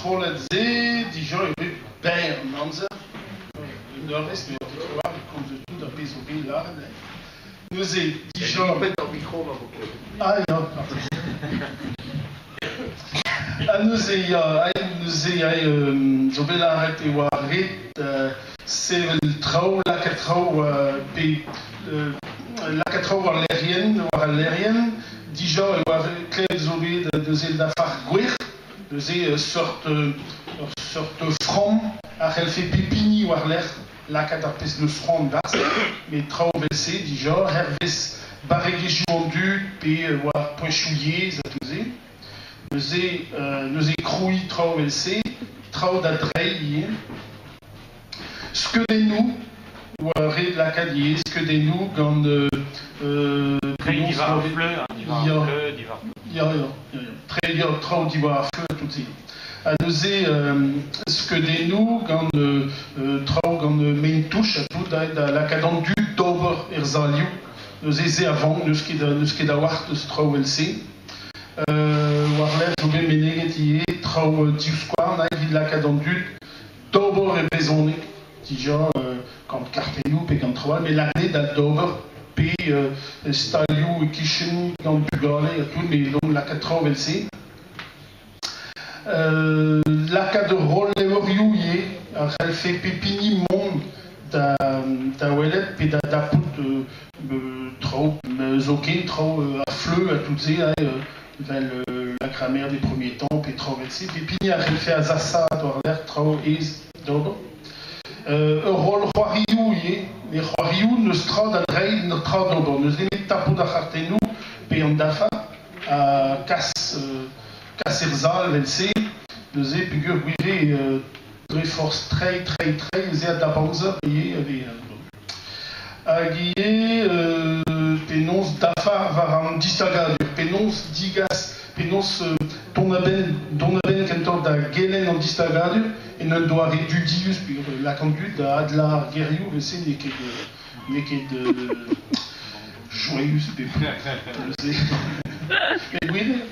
strollad-se dija eo bet berr an amzer. Un eurvezh ne oa ket trawalc'h evit komz eus tout ar pezh zo bet lâret. Neuze dija... ar mikro ma vo klevet. Ah ya, Ha neuze ya, neuze zo bet lâret e oa ret sevel traoù, lakaat traoù pe lakaat traoù war lec'hienn, war al lec'hienn. Dija e oa klevet zo bet neuze dafar gwer, neuze seurt ur seurt framm a c'hellfe pep hini war-lerc'h lakaat ar pezh n'eus c'hoant barzh, met traoù evel-se dija, hervez barregezhioù an dud pe war poentoù yezh ha tout-se. Neuze, neuze krouiñ traoù evel-se, traoù da dreiñ ivez. Skeudennoù oa ret lakaat ivez, skeudennoù gant Treiñ diwar ar fleur, diwar ar fleur, diwar... Ya, ya, ya, ya. Treiñ ya, traoù diwar ar fleur, tout-se. Ha neuze skeudennoù gant traoù gant maen-touch ha tout da lakaat an dud d'ober er salioù. Neuze se a vank, n'eus ket n'eus ket a-walc'h deus traoù evel-se. War-lerc'h zo bet meneget ivez traoù divskouarn evit lakaat an dud d'ober e brezhoneg dija gant kartennoù pe gant traoù all, met lakaet da d'ober pe stalioù e-kichen gant bugale ha tout, met donc lakaat traoù evel-se. Lakaat ur roll levrioù ivez a c'hallfe pep hini mont da welet pe da dapout traoù zoken traoù a fleu ha tout-se evel la grammaire des premiers temps pe traoù evel-se. Pep hini a c'hallfe azasaat war-lerc'h traoù aes d'ober. Ur roll c'hoarioù ivez, met c'hoarioù n'eus tra da dreiñ, n'eus tra d'ober. N'eus nemet tapout ar c'hartennoù pe an dafar. Ha kas kas er sal evel-se, neuze peogwir gwir eo dre forzh treiñ, treiñ, treiñ ez eo da amzer ivez a vez. Hag ivez penaos dafar war an distagadur, penaos digas, penaos dont a-benn dont a-benn kentoc'h da gelenn an distagadur en un doare dudius peogwir lak an dud da adlâr gerioù evel-se n'eo ket n'eo ket joaüs bepred neuze. Met gwir eo.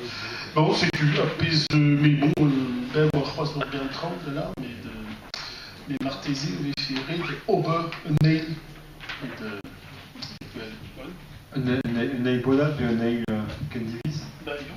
Bon, setu ar pezh mais bon, bev oa c'hoazh ur bern traoù da lâr, met met marteze e vefe ret ober un eil met Un eil bodad pe un eil kendiviz? Bah, ya.